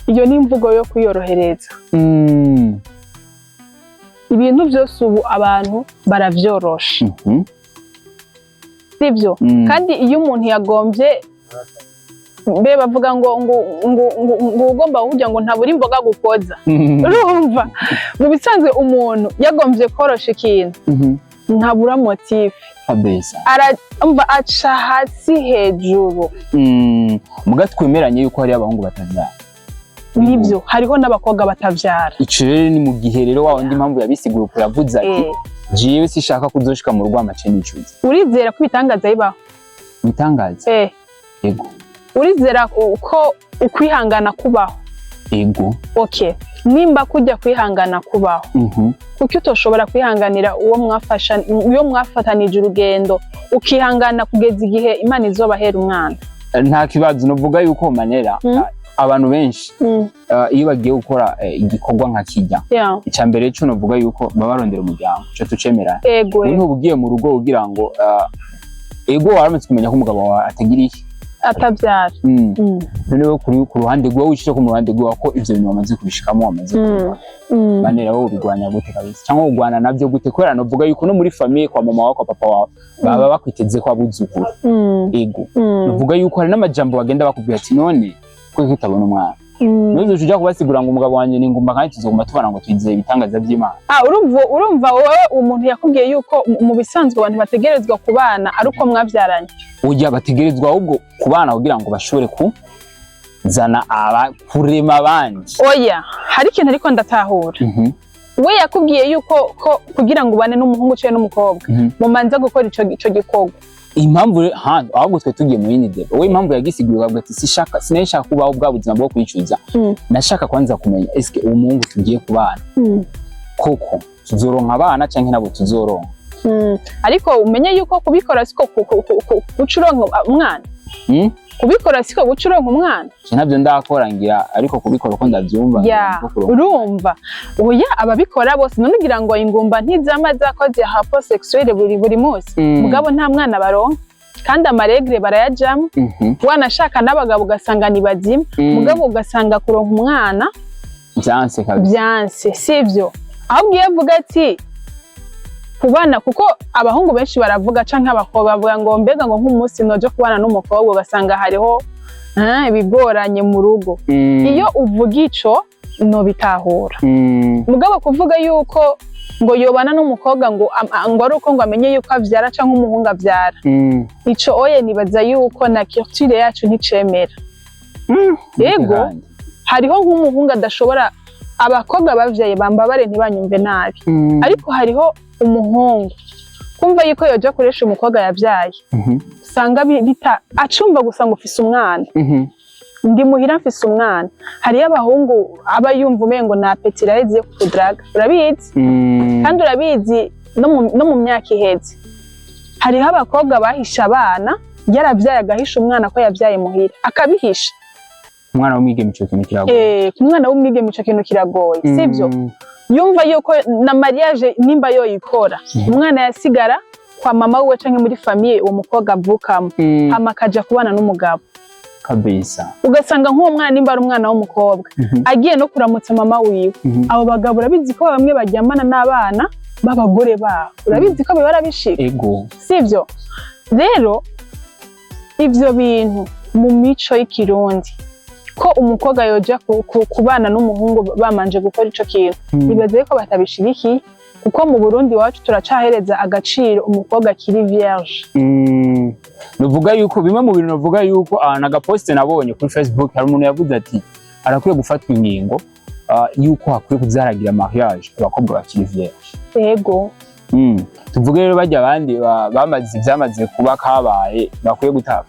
iyo ni imvugo yo kwiyorohereza. Ibintu byose ubu abantu baravyorosha, sibyo? Kandi iyo umuntu yagombye, mbe bavuga ngo ugomba kugira ngo ntabura imboga gukoza. Urumva, mu bisanzwe umuntu yagombye korosha ikintu, ntabura motif. Kabisa. Arumva aca hasi hejuru. Muga twemeranye yuko hari abahungu batabyara. Nibyo, hariho n'abakobwa batavyara. Ico rero ni mu gihe rero wa wundi impamvu yabisiguye kuravuze ati jewe sishaka kuzoshika mu rugo amace nicuza. Urizera ko ibitangaza bibaho? Ibitangaza? Ego. Urizera ko ukwihangana kubaho? Ego. Okay. Nimba kujya kwihangana kubaho, kuki utoshobora kwihanganira uwo mwafasha, uwo mwafatanije urugendo, ukihangana kugeza igihe Imana izobahera umwana? Nta kibazo. Novuga yuko, Manera, abantu benshi iyo bagiye gukora igikorwa nka kijya, icya mbere cyo novuga yuko baba barondera umuryango, ico tucemera. Ego. Ubu ntuba ugiye mu rugo kugira ngo ego, waramutse kumenya ko umugabo wawe atagira iki? Atabyara. Noneho ku ruhande rwawe, wishyize ko mu ruhande rwawe ko ivyo bintu wamaze kubishikamo, wamaze kubibona, Manera, wowe ubigwanya gute kabisa, cyangwa ugwana navyo gute? Kubera novuga yuko no muri famille, kwa mama wawe, kwa papa wawe, baba bakwiteze ko abuzukuru. Ego. Novuga yuko hari n'amajambo bagenda bakubwira ati: "None kuko utabona umwana?" Nuzuca uja kubasigura ngo umugabo wanje ni ingumba, kandi tuzoguma tubana ngo twizeye ibitangaza vy'Imana. Ah, urumva wowe umuntu yakubwiye yuko mu bisanzwe abantu bategerezwa kubana ari uko mwabyaranye? Burya bategerezwa ahubwo kubana kugira ngo bashobore kuzana aba, kurema abandi. Oya, hari ikintu ariko ndatahura. We yakubwiye yuko ko kugira ngo ubane n'umuhungu cyangwa n'umukobwa mumanza gukora ico gikorwa? Impamvu ha, ahubwo twe tugiye mu yindi débat. We impamvu yagisiguye, akavuga ati: "Sishaka, sinashaka kubaho bwa buzima bwo kwicuza. Nashaka kwanza kumenya eske uwo muhungu tugiye kubana koko tuzoronka abana canke ntabwo tuzoronka." Ariko umenye yuko kubikora siko guca uronka umwana. Kubikora siko guca uronka umwana. Je ntabyo ndakora ngira, ariko kubikora uko ndavyumva, Ya. ngira ngo kuronka. Urumva, oya, ababikora bose none ugira ngo ingumba ntizama zakoze rapport sexuelle buri munsi? Mugabo nta mwana baronka, kandi ama règles barayajamwo. Wanashaka n'abagabo ugasanga ni bazima, mugabo ugasanga kuronka umwana Vyanse kabisa. Byanse, sivyo? Ahubwo iyo avuga ati kubana, kuko abahungu benshi baravuga canke abakobwa bavuga ngo mbega ngo nk'umunsi noje kubana n'umukobwa ugasanga hariho ibigoranye mu rugo. Iyo uvuga ico nobitahura. Mugabo kuvuga yuko ngo yobana n'umukobwa ngo ari uko ngo amenye yuko avyara canke umuhungu avyara, ico oye, nibaza yuko na culture yacu nticemera. Yego. Kandi. Hariho nk'umuhungu adashobora, abakobwa bavyaye bambabare ntibanyumve nabi, ariko hariho umuhungu kumva yuko yoja kuresha umukobwa yavyaye, usanga bita acumva gusa ngo ufise umwana, ndi muhira mfise umwana. Hariyo abahungu aba yumva umengo na appétit iraheze yo kukudaraga, urabizi. Kandi urabizi no mu myaka iheze hariho abakobwa bahisha abana, yaravyaye agahisha umwana ko yavyaye muhira, akabihisha. Umwana w'umwigeme ico kintu kiragoye. Eh, ku mwana w'umwigeme ico kintu kiragoye, sivyo? Yumva yuko na mariage nimba yoyikora, umwana yasigara kwa mama wiwe canke muri famille uwo mukobwa avukamo, hama akaja kubana n'umugabo. Ugasanga nk'uwo mwana, nimba ari umwana w'umukobwa, agiye no kuramutsa mama wiwe, abo bagabo urabizi ko bamwe baryamana n'abana b'abagore babo, urabizi ko bihora bishika. Ego. Sivyo? Rero ivyo bintu mu mico y'ikirundi ko umukobwa yoja kubana n'umuhungu bamanje gukora ico kintu, nibaza yuko batabishigikiye, kuko mu Burundi iwacu turacahereza agaciro umukobwa akiri vierge. Nuvuga yuko bimwe mu bintu, nuvuga yuko nagaposte nabonye kuri Facebook, hari umuntu yavuze ati harakwiye gufatwa ingingo yuko hakwiye kuzaragira mariage abakobwa bakiri vierge. Yego. Tuvuge rero bajya abandi bamaze ivyamaze kuba kabaye bakwiye gutabwa?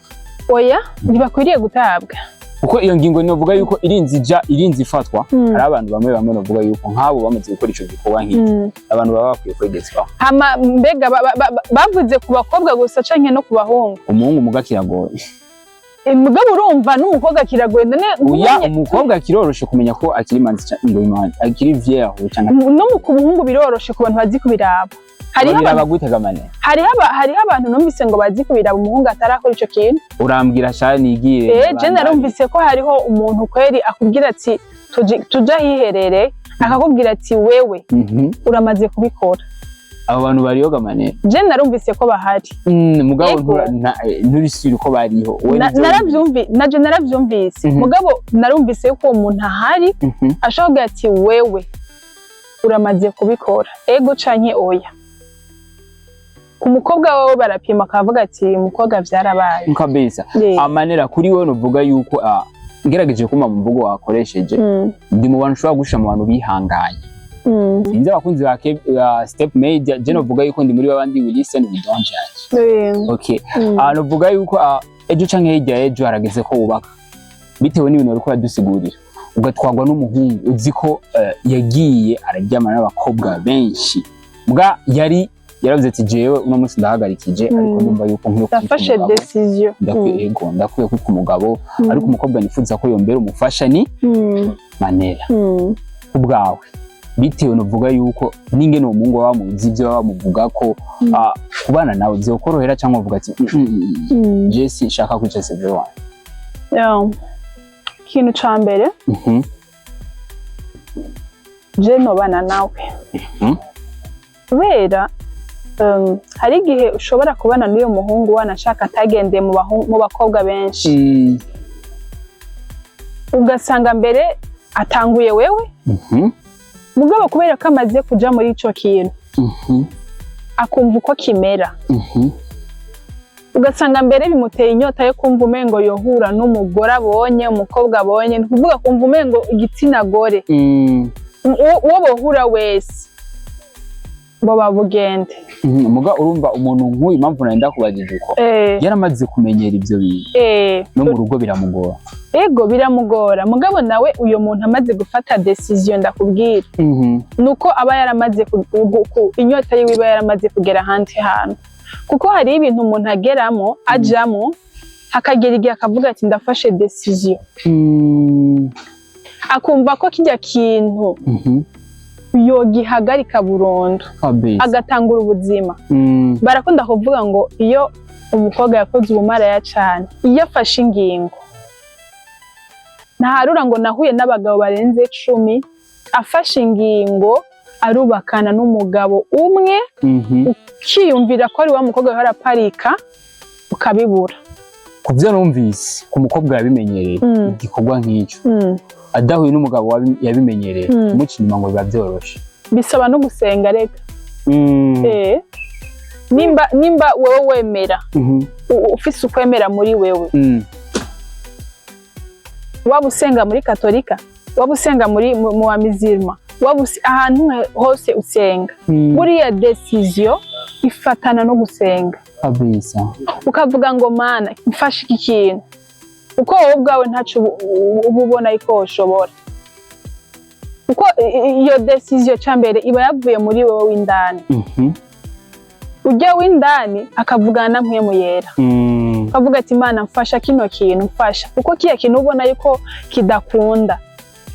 Oya, ntibakwiriye gutabwa. Kuko iyo ngingo novuga yuko irinze ija, irinze ifatwa, hari abantu bamwe bamwe novuga yuko nk'abo bamaze gukora ico gikorwa nk'iki, abantu baba bakwiye kwegezwaho. Hama mbega bavuze ku bakobwa gusa canke no ku bahungu? Umuhungu muga kiragoye. Mugabo urumva n'umukobwa kiragoye none? Oya, nk'umunye- umukobwa kiroroshe kumenya ko akiri manzi ngo imanzi, akiri vierge canke No mu ku buhungu biroroshe ku bantu bazi kubiraba. Hariho babiraba abantu, gute gamane? hariho abantu numvise ngo bazi kubiraba umuhungu atarakora ico kintu. Urambwira sha nigire. Eh, je narumvise ko hariho umuntu kweri akubwira ati tuja hiherere, akakubwira ati wewe uramaze kubikora. Abo bantu bariyo gamane? Je narumvise ko bahari. Mugabo Ego. Nturisubire uko bariho. Wowe nivyo Naje naravyumvise. Mugabo narumvise ko uwo muntu ahari, ashobora kugira ati wewe uramaze kubikora, ego canke oya. Ku mukobwa wawe barapima, akavuga ati umukobwa vyarabaye. Kabisa. Amanera, kuri wowe nuvuga yuko ngerageje kuma mu mvugo wakoresheje, ndi mu bantu ushobora gushira mu bantu bihanganye. Sinzi abakunzi ba Step Media, je novuga yuko ndi muri babandi we listen, we don't judge. Okay. Novuga yuko ejo canke hirya ejo harageze ko wubaka, bitewe n'ibintu wariko uradusigurira. Ugatwarwa n'umuhungu uzi ko yagiye araryamana n'abakobwa benshi, bwa yari yaravuze ati: "Jewe uno munsi ndahagarikije, ariko ndumva yuko nkwiye kwitwa Ndafashe umugabo." décision. Ndakwiye, ego, ndakwiye kwitwa umugabo, ariko umukobwa nifuza ko yombera umufasha ni Manera. Ubwawe, bitewe nuvuga yuko n'ingene uwo muhungu baba bamuzi, ibyo baba bamuvuga ko kubana nawe vyokorohera, cyangwa uvuga ati: Je sinshaka kwica CV wanjye"? Yeah. Ikintu ca mbere, je nobana nawe kubera hari igihe ushobora kubana n'uyo muhungu wanashaka atagendeye mu bakobwa benshi, ugasanga mbere atanguye wewe, mugabo kubera ko amaze kuja muri ico kintu, akumva uko kimera, ugasanga mbere bimuteye inyota yo kumva umengo yohura n'umugore abonye, umukobwa abonye, ni ukuvuga kumva umengo igitsina gore, uwo bohura wese boba bugende. Muga urumva umuntu nk'uyu, impamvu nari ndakubajije uko, yaramaze kumenyera ibyo bintu, no mu rugo biramugora. Ego, biramugora, mugabo nawe uyo muntu amaze gufata décision, ndakubwira, nuko aba yaramaze inyota yiwe iba yaramaze kugera ahandi hantu, kuko hari ibintu umuntu ageramo, ajamo, hakagera igihe akavuga ati: "Ndafashe décision", akumva ko kijya kintu yogihagarika burundu, agatangura ubuzima. Barakunda kuvuga ngo iyo umukobwa yakoze ubumaraya cane, iyo afashe ingingo, ntaharura ngo nahuye n'abagabo barenze 10, afashe ingingo arubakana n'umugabo umwe, ukiyumvira ko ari wa mukobwa wahora aparika, ukabibura. Ku byo numvise ku mukobwa yabimenyereye, igikorwa nk'icyo, adahuye n'umugabo yabimenyereye, kumuca inyuma ngo biba byoroshe. Bisaba no gusenga reka. Nimba wewe wemera, ufise ukwemera muri wewe, waba usenga muri katolika, waba usenga muri mu wa mizirima, waba ahantu hose usenga, buriya décision ifatana no gusenga, ukavuga ngo: "Mana, mfashe iki kintu", kuko wowe ubwawe ntaco uba ubona yuko woshobora, kuko iyo décision ca mbere iba yavuye muri wewe w'indani. Ujya w'indani akavugana na Mpwemu Yera, akavuga ati: "Imana, mfasha kino kintu, mfasha", kuko kiya kintu ubona yuko kidakunda,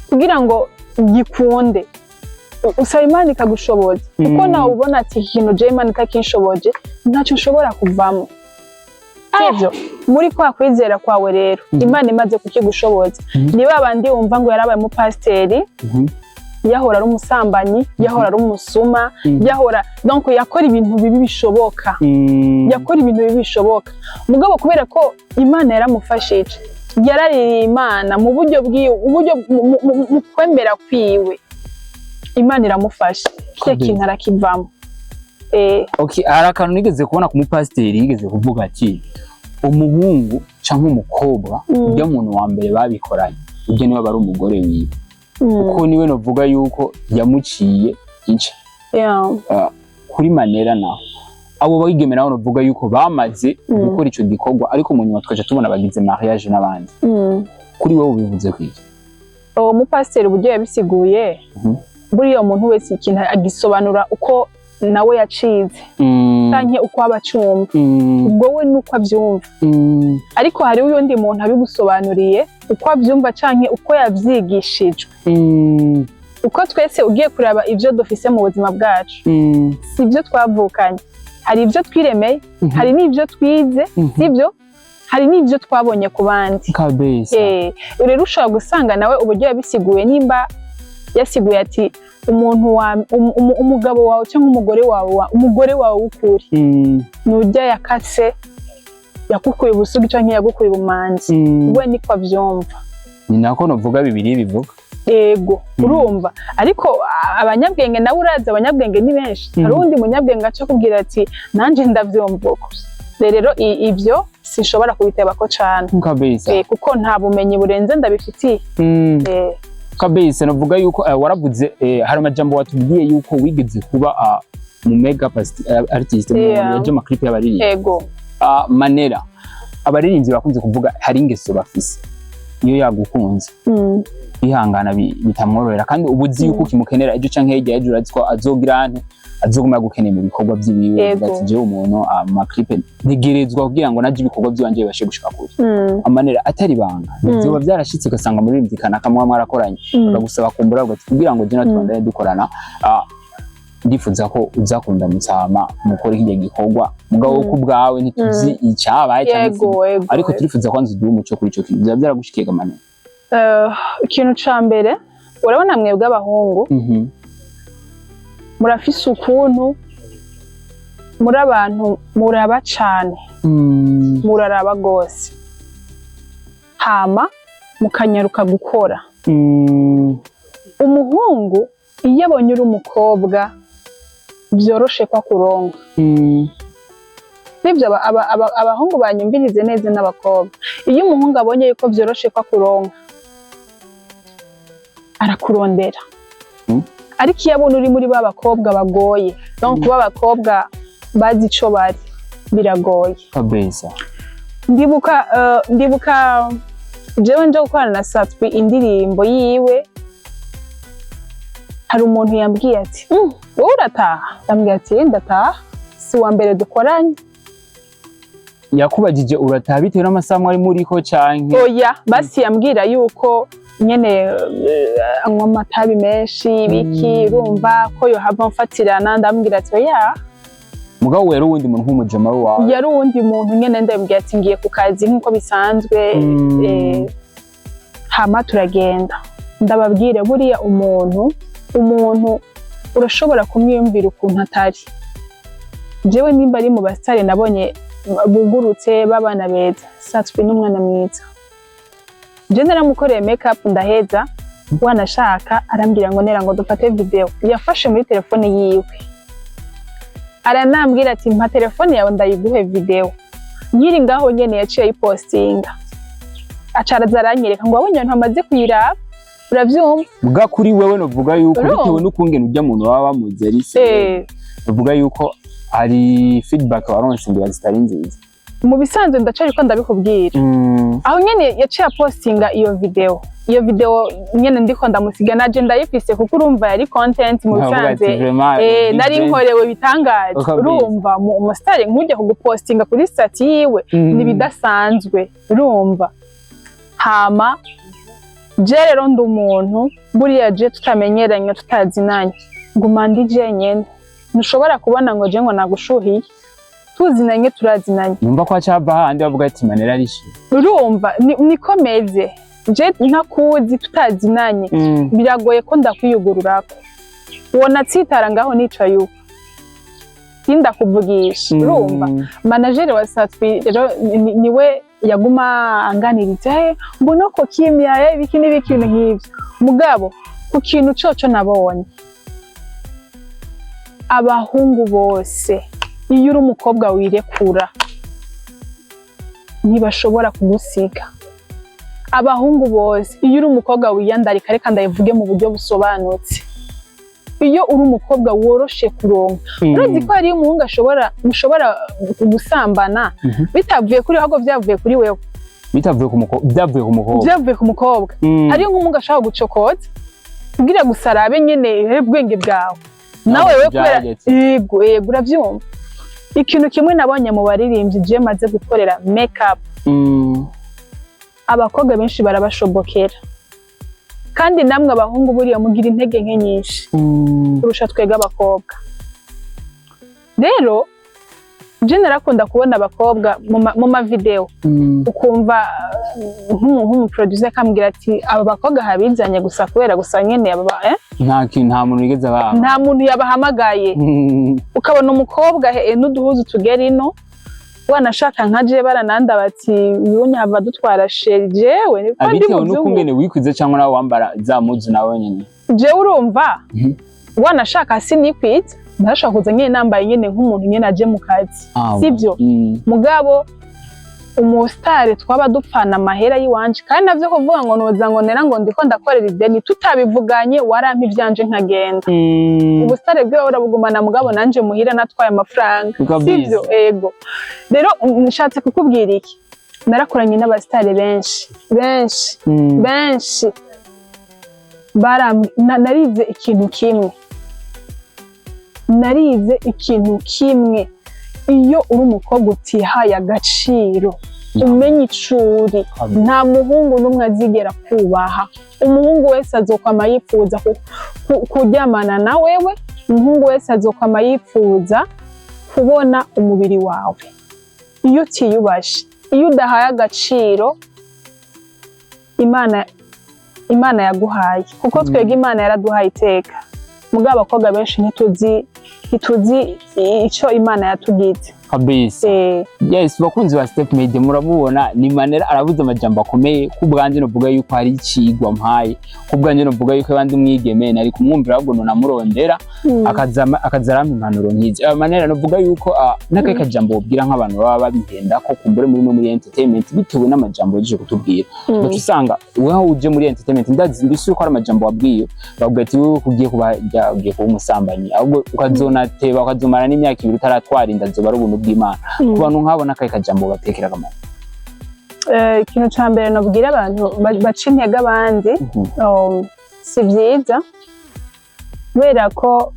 kugira ngo gikunde usaba Imana ikagushoboza, kuko nawe ubona ati: "Iki kintu je Imana itakinshoboje ntacyo nshobora kuvamo." Sivyo? Muri kwa kwizera kwawe rero, Imana imaze kukigushoboza, ni ba bandi wumva ngo yarabaye umupasiteri, yahora ari umusambanyi, yahora ari umusuma, yahora, donc yakora ibintu bibi bishoboka, yakora ibintu bibi bishoboka, mugabo kubera ko Imana yaramufashije, yaraririye Imana mu buryo bwiwe, uburyo mu kwemera kwiwe, Imana iramufasha, kiriya kintu arakivamo. Okay, hari akantu nigeze kubona ku mupasiteri yigeze kuvuga ati: "Umuhungu canke umukobwa, ujya muntu wa mbere babikoranye, ujya niwe aba ari umugore wiwe, kuko niwe novuga yuko yamuciye inca." Kuri Manera naho, abo bigeme nabo novuga yuko bamaze gukora ico gikorwa, ariko mu nyuma tukaja tubona bagize mariage n'abandi, kuri wowe ubivuze kwiki? Uwo mupasiteri uburyo yabisiguye, buriya umuntu wese ikintu agisobanura uko nawe yacize, canke uko aba acumva, ubwo we nuko avyumva, ariko hariho uyundi muntu abigusobanuriye uko avyumva canke uko yavyigishijwe, uko twese ugiye kuraba ivyo dufise mu buzima bwacu, si ibyo twavukanye, hari ibyo twiremeye, hari n'ibyo twize, sibyo, hari n'ibyo twabonye ku bandi. Rero ushobora gusanga nawe uburyo yabisiguye, nimba yasiguye ati umuntu wa umugabo wawe cyangwa umugore wawe umugore wawe w'ukuri nujya yakase, yakukuye ubusugi cyangwa yagukuye ubumanzi, we niko avyumva. Ni nako novuga bibiri bivuga. Ego, urumva, ariko abanyabwenge nawe urazi, abanyabwenge ni benshi. Hari uwundi munyabwenge aca akubwira ati: "Nanje ndavyumva uko." Rero ivyo sinshobora kubitebako cane, kuko nta bumenyi burenze ndabifitiye. Kabisa, navuga yuko waravuze, hari amajambo watubwiye yuko wigeze kuba mu makeup artist mu yaje ama clip y'abaririmbyi. Ego. Manera, abaririmbyi bakunze kuvuga hari ingeso bafise. iyo yagukunze, kwihangana bitamworohera, kandi uba uzi yuko ukimukenera ejo canke hirya y'ejo. Urazi ko azogira ante, azoguma agukeneye mu bikorwa vyiwiwe. Ati jewe umuntu ama clip ntegerezwa kugira ngo naje ibikorwa vyiwanje bibashe gushika kure. Amanera atari ibanga, vyoba vyarashitse ugasanga muri kanaka muba mwarakoranye bakagusaba kumbura, ugati kugira ngo je natwe tubandanye dukorana, ndifuza ko uza kundamutsa hama mukore kirya gikorwa, mugabo ku bwawe ntituzi icabaye canke se, yego yego ariko turifuza kwanza uduhe umuco kuri ico kintu. Vyoba vyaragushikiye Manera? Ikintu ca mbere, urabona mwebwe abahungu murafise ukuntu muri abantu muraba cane, muraraba gose, hama mukanyaruka gukora. Umuhungu iyo abonye uri umukobwa vyoroshe ko akuronka. Sivyo? Abahungu banyumvirize neza n'abakobwa. Iyo umuhungu abonye yuko vyoroshe ko akuronka, arakurondera. Ariko iyo abona uri muri ba bakobwa bagoye, donc ba bakobwa bazi ico bari, biragoye. Kabisa. Ndibuka jewe nje gukorana na Satwi indirimbo yiwe, hari umuntu yambwiye ati: "Wowe urataha?" Ndambwiye ati: "Eh, ndataha, si uwa mbere dukoranye." Yakubajije urataha bitewe n'amasaha mwari muriko canke? Oya, basi yambwira yuko nyene anywa amatabi menshi, biki, urumva ko yohava mfatirana. Ndambwira ati: "Oya." Mugabo wera uwundi muntu nk'umujama wawe? Yari uwundi muntu nyene. Ndambwira ati: "Ngiye ku kazi nk'uko bisanzwe." Hama turagenda. Ndababwira, buriya umuntu urashobora kumwiyumvira ukuntu atari. Jewe nimba ari mu basitari nabonye bugurutse b'abana beza, Satwi n'umwana mwiza. Je naramukoreye make up ndaheza, wanashaka arambwira ngo nera ngo dufate video. Yafashe muri telefone yiwe, aranambwira ati: "Mpa telefone yawe ndayiguhe video." Nkiri ngaho nyene yaciye ayipostinga, aca araza aranyereka ngo wabonye abantu bamaze kuyiraba. Uravyumva? Muga kuri wewe novuga yuko Urumva? bitewe n'ukungene urya muntu baba bamuzi ari se, novuga yuko hari feedback waronse ngira zitari nziza. Mu bisanzwe ndacariko ndabikubwira. Aho nyene yaciye apostinga iyo video, iyo video nyene ndiko ndamusiga, naje ndayifise kuko urumva yari content mu Nkavuga ati, bisanzwe. Vraiment, Nari nkorewe bitangaje. Uko bwiza. Urumva umusitari nk'ujya kugupostinga kuri statut yiwe, ni ibidasanzwe, urumva. Hama je rero ndi umuntu buriya je tutamenyeranye, tutazinanye, nguma ndi jenyene. Ntushobora kubona ngo je ngo nagushuhiye. Tuzinanye, turazinanye. Numva ko acava handi bavuga ati Manera arishe. Urumva niko meze je. Ntakuzi, tutazinanye, biragoye ko ndakwiyugururako. Wona tsitara ngaho nicaye uko, sindakuvugisha. Urumva, manager wa Satwi rero niwe yaguma anganiriza: "Mbona ko kimya, ibiki n'ibiki," ibintu nk'ivyo. Mugabo ku kintu coco nabonye, abahungu bose iyo uri umukobwa wirekura ntibashobora kugusiga. Abahungu bose iyo uri umukobwa wiyandarika, reka ndayivuge mu buryo busobanutse, iyo uri umukobwa woroshe kuronka, urazi ko hariyo umuhungu ashobora mushobora gusambana bitavuye kuri we, ahubwo byavuye kuri wewe. Bitavuye ku mukobwa, byavuye ku mukobwa. Byavuye ku mukobwa. Hariyo nk'umuhungu ashobora gucokoza kugira gusa arabe nyene ubwenge bwawe nawe we kubera Byagetse. Yego, uravyumva. Ikintu kimwe nabonye mu baririmbyi je maze gukorera make up, abakobwa benshi barabashobokera. Kandi namwe abahungu buriya mugira intege nke nyinshi kurusha twebwe abakobwa. Rero je narakunda kubona abakobwa mu mavideo, ukumva nk'umuproducer akambwira ati: "Aba bakobwa habizanye gusa kubera gusa nyene aba eh?" Nta kintu, nta muntu wigeze ababa. Nta muntu yabahamagaye. Ukabona umukobwa n'uduhuzu tugera ino, wanashaka nka je barananda bati: "Uyu hava dutwara chéri." Jewe niko ndi Bitewe muzungu. n'ukungene wikwize cyangwa nawe wambara za muzu nawe nyene. Jewe urumva, wanashaka sinikwiza, ndashobora kuza nyene nambaye nyene nk'umuntu nyene aje mu kazi, sibyo? Mugabo umusitari twaba dupfana amahera y'iwanje, kandi navyo kuvuga ngo noza ngo nera ngo ndiko ndakorera ideni tutabivuganye, warampa ivyanje nkagenda. Ubusitari bwiwe urabugumana, mugabo nanje muhira natwaye amafaranga. Niko bwiza. Sivyo? Ego. Rero nshatse kukubwira iki? Narakoranye n'abasitari benshi benshi benshi. Narize ikintu kimwe, narize ikintu kimwe: iyo uri umukobwa utihaye agaciro, umenye ico uri, nta muhungu n'umwe azigera kubaha. Umuhungu wese azokwama yifuza kuryamana na wewe. Umuhungu wese azokwama yifuza kubona umubiri wawe. Iyo utiyubashe, iyo udahaye agaciro Imana yaguhaye, kuko twebwe Imana yaraduhaye iteka, mugabo abakobwa benshi ntituzi ico Imana yatugize. Kabisa. Yes, bakunzi ba Step Media, muramubona ni Manera, aravuze amajambo akomeye. Ku bwanjye novuga yuko hari icigwa mpaye. Ku bwanjye novuga yuko abandi umwigeme nari kumwumvira, ahubwo nonamurondera akaza arampa impanuro nk'izi. Manera, novuga yuko n'akahe kajambo wobwira nk'abantu baba babihenda ko kumbure muri no muri entertainment, bitewe n'amajambo yaje kutubwira? Ugaca usanga weho uje muri entertainment, ndazi ndisi yuko ari amajambo wabwiye, bavuga ati wowe ugiye kuba ugiye kuba umusambanyi, ahubwo ukazonateba, ukazomara n'imyaka 2 utaratwara inda, azoba ari ubuntu bw'Imana. Ku bantu nk'abo, n'akahe kajambo batekeraga amata? Ikintu ca mbere nobwira abantu baca intege abandi, si vyiza, kubera ko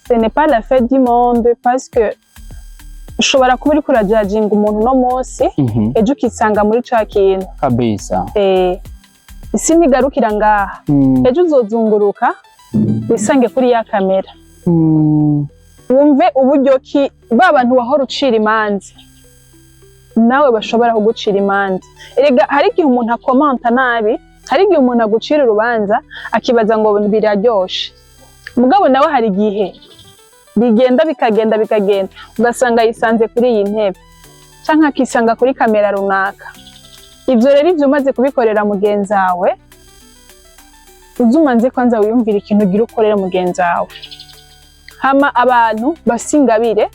ce n'est pas la fin du monde, parce que ushobora kuba uriko urajajinga umuntu uno munsi, ejo ukisanga muri ca kintu. Isi ntigarukira ngaha. Ejo uzozunguruka wisange kuri ya kamera, wumve uburyo ki ba bantu wahora ucira imanza nawe bashobora kugucira imanza. Erega hari igihe umuntu akomanta nabi, hari igihe umuntu agucira urubanza akibaza ngo biraryoshe, mugabo nawe hari igihe bigenda bikagenda bikagenda, ugasanga yisanze kuri iyi ntebe canke akisanga kuri kamera runaka. Ivyo rero, ivyo umaze kubikorera mugenzi wawe, uze umanze kwanza wiyumvire ikintu ugira ukorere mugenzi wawe. Hama abantu bafise ingabire,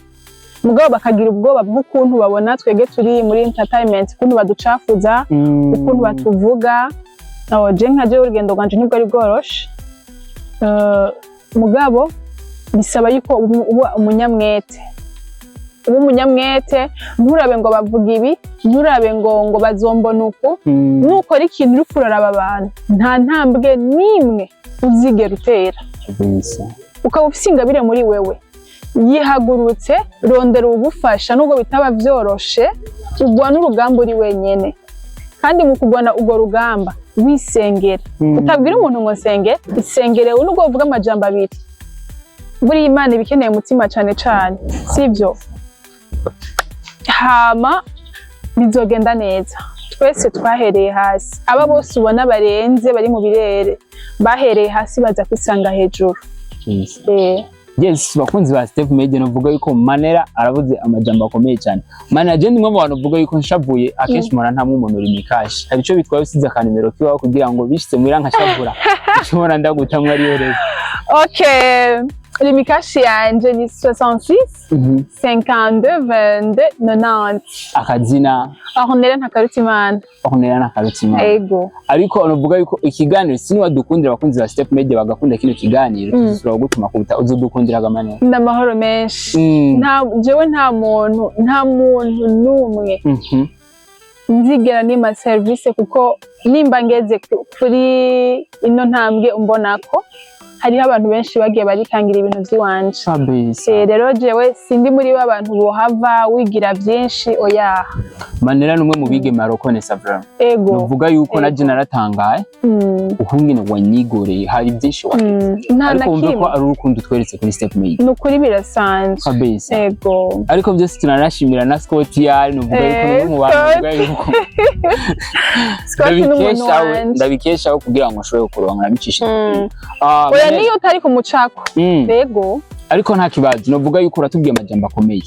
mugabo bakagira ubwoba bw'ukuntu babona twebwe turi muri entertainment, ukuntu baducafuza, ukuntu batuvuga. Oh, je nka jewe urugendo rwanje ntibwari bworoshe. Mugabo bisaba yuko uba umunyamwete, uba umunyamwete, nturabe ngo bavuga ibi, nturabe ngo bazombona uku. Nukora ikintu uriko uraraba abantu, nta ntambwe n'imwe uzigera utera. Ukaba ufise ingabire muri wewe, yihagurutse, rondera uwugufasha nubwo bitaba vyoroshe. Ugwana urugamba uri wenyene, kandi mu kugwana urwo rugamba wisengera. Utabwira umuntu ngo nsenge, isengere wowe, nubwo uvuga amajambo abiri. Buriya Imana iba ikeneye umutima cane cane, sivyo? Hama bizogenda neza. Twese twahereye hasi. Aba bose ubona barenze, bari mu birere, bahereye hasi baza kwisanga hejuru. Yes, bakunzi ba Step Media, novuga yuko Manera aravuze amajambo akomeye cyane. Manera, je ndimwe mu bantu uvuga yuko nshavuye akenshi mpora ntamwe umuntu Lumicash. Hari ico bitwaye usize akanimero kiwawe kugira ngo bishitse muhira nkashavura, ushobora ndagutamwe ariyo rero? Okay, Lumicash yanje ni 66 52 22 90. Akazina? Ornella Ntakarutimana. Ornella Ntakarutimana. Ego. Ariko novuga yuko ikiganiro siniwadukundira, abakunzi ba Step Media bagakunda kino kiganiro, tuzosubira kugutuma kuruta uzodukundira Manera. Ndamahoro menshi. Nta jewe, nta muntu n'umwe nzigera nima service, kuko nimba ngeze kuri ino ntambwe umbonako, hariho abantu benshi bagiye baritangira ibintu vy'iwanje. Rero jewe sindi muri ba bantu bohava wigira vyinshi, oya. Manera ni umwe mu bigeme arokonesa vraiment. Ego. Novuga yuko naje naratangaye ukungene wanyigoreye, hari byinshi wagize. Nta na Ariko wumve ko kimwe. ari urukundo utweretse kuri Step Media. Ni ukuri, birasanzwe. Ego. Ariko byose tunanashimira na Scott yari, novuga yuko ni umwe mu bantu Scott. novuga yuko Scott ni umuntu wanje. Ndabikeshaho kugira ngo nshobore kuronka nabicisha. Oya, niyo utari ku mucako. Ego. Ariko nta kibazo, novuga yuko uratubwiye amajambo akomeye.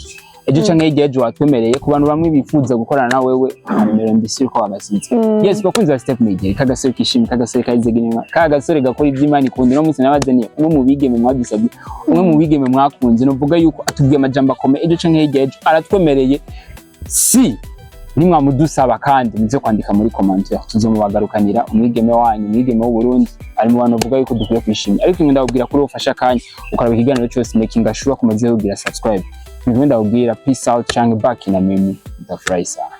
Ejo canke hirya y'ejo watwemereye, ku bantu bamwe bifuza gukorana na wewe, nimero ndisi uko wabasize. Yes, bakunzi ba Step Media, kagasore kishimye, kagasore kahize inyuma, kagasore gakora ivy'Imana ikunda. Uno munsi nabazaniye umwe mu bigeme mwadusabye, umwe mu bigeme mwakunze. Novuga yuko atubwiye amajambo akomeye. Ejo canke hirya y'ejo aratwemereye, si nimwamudusaba kandi muze kwandika muri commentaire, tuzomubagarukanira umwigeme wanyu, umwigeme w'Uburundi ari mu bantu bavuga yuko dukwiye kwishimira. Ariko imwe ndababwira kuri ufasha akanya ukaraba ikiganiro cyose, making sure kumaze kugira subscribe. Nivyo ndakubwira, peace out, canke baki na mimi, ndafurahi sana.